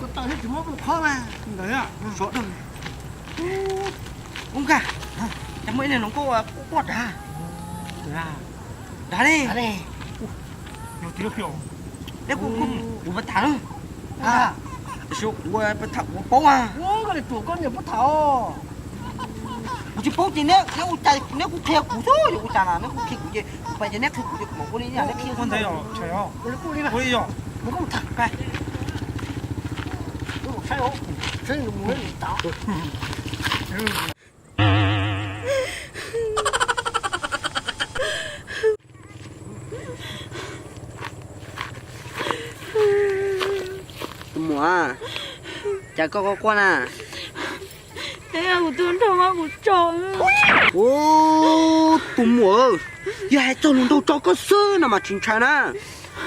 Ko taw thiab tsis muab kuj qhob mas. Sov dawg. Ub nkag, cas muaj ib niag hluas nkauj quaj quaj dag. Dag li. Neb kuj, kuv pab tham lawm. Tiam sis kuv pab tham kuv paub mas. Kuv tsis paub ces neb, neb ua cas neb kuj qhia kuv xwb, yog ua cas na neb kuj qhia kuv ces kuv pais ces neb qhia kuv ces kuv mam ua li neb qhia. Tus muam, cas koj quaj quaj na? Kuv tus hluas nraug muab kuv tso. Ub, tus muam, yog hais txog hluas nraug tso koj xwb no mas tsis ntshai na,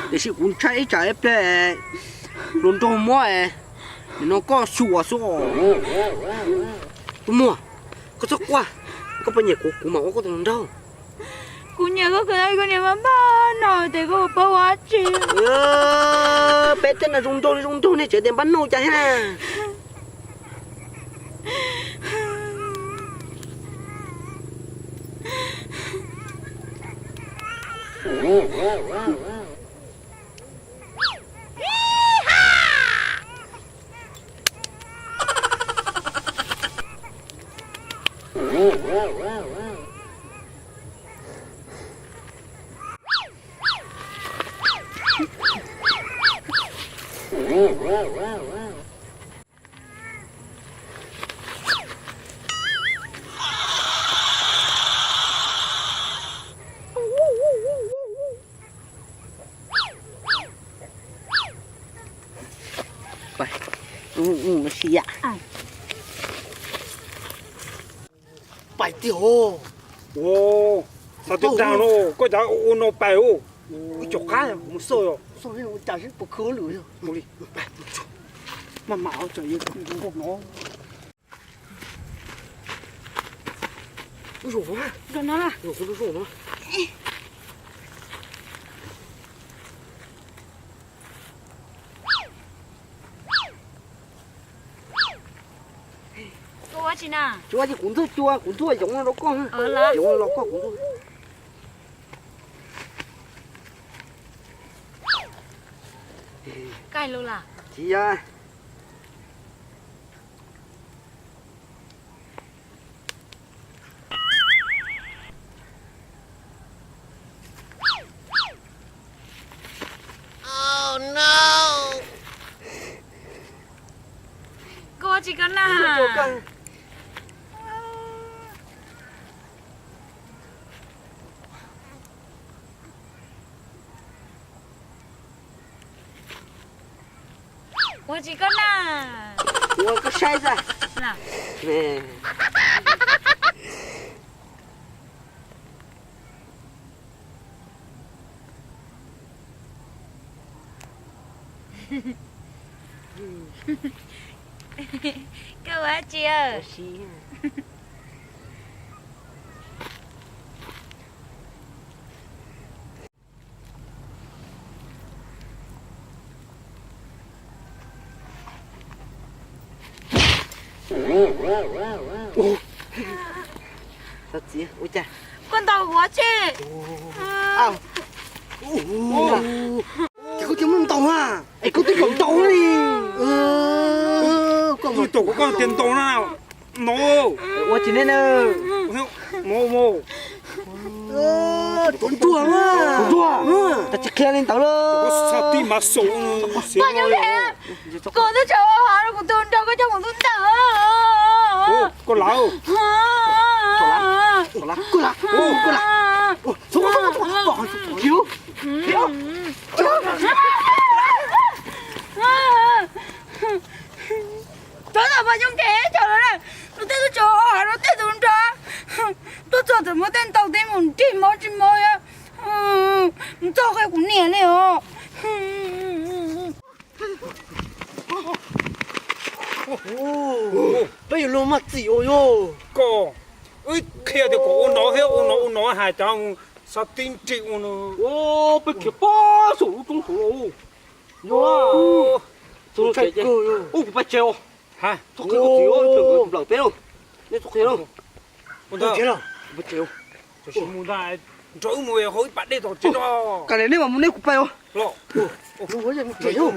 tiam sis kuv ntshai ib tsam ib pliag hluas nraug muab nim no koj xyuas xwb os. Tus muam, koj txhob quaj, koj puas nyiam kuv, kuv mam ua koj tus hluas nraug. Kuv nyiam koj kawg, koj niag npab npab no ces koj puas paub ua dab tsi? Peb tej no zoo nraug li zoo nraug nej tseem tias npab noj cas thiab na. Pais, mus no si yam. Pais tiag os. Xav tias dag no koj cov ua no pais os. Ib co qab kuv mus xauj os. Xauj ua cas seb puas khwv lwm. Maj mam tso yuav tus nraug no. Ub, zoo no, zoo no. Koj ua tsi na? Tsis ua tsi, kuv ntxuaj cua, kuv ntxuaj yoov no rau koj. Yoov no los koj kuv ntxuaj. Kaij lug las? Tsis yog. Koj ua tsi koj na? Ua tsi koj na? Ua koj saib xwb. Koj ua dab tsi? Koj ntaus kuv tsi? Ces koj cia muab ntaus na, es koj twb kom ntaus li. Koj tus koj tias ntaus na, no. Ua tsis ne na. No, no. Tuav nruag na. Tuav nruag. Koj tsis qhia li ntawd lauj. Koj xav tib mav xaum. Koj twb tseem ua hav rau kuv tus nraug, koj coj kuv tus ntawd. Koj lav. Koj lav, koj lav, koj lav. Tuav tam paj yooj ke cov lawm na, luag tej tub tsuav ua hav rau tej tus nraug, tuaj txog txawm muab tej ntaus tej mus nrig mob tsis mob. Txhob qhia kuv niam li os. Peb yuav luag maj txim ua yog. Koj, wb qhia tias kom ua no thiab ua no ua no hais cas xav tib nrim ua no. Peb khiav pab saum lub roob saud los. Yog, ub, kuv pab tsev os. Txhob qhia koj txiv os, nplawm peb lauj. Nej txhob qhia lauj. Kuv pab tsev os. Nrog wb mus hauv ib pas dej tom tsev no. Kav liam nej mas mus nej kuv pais os. Los, mus yom.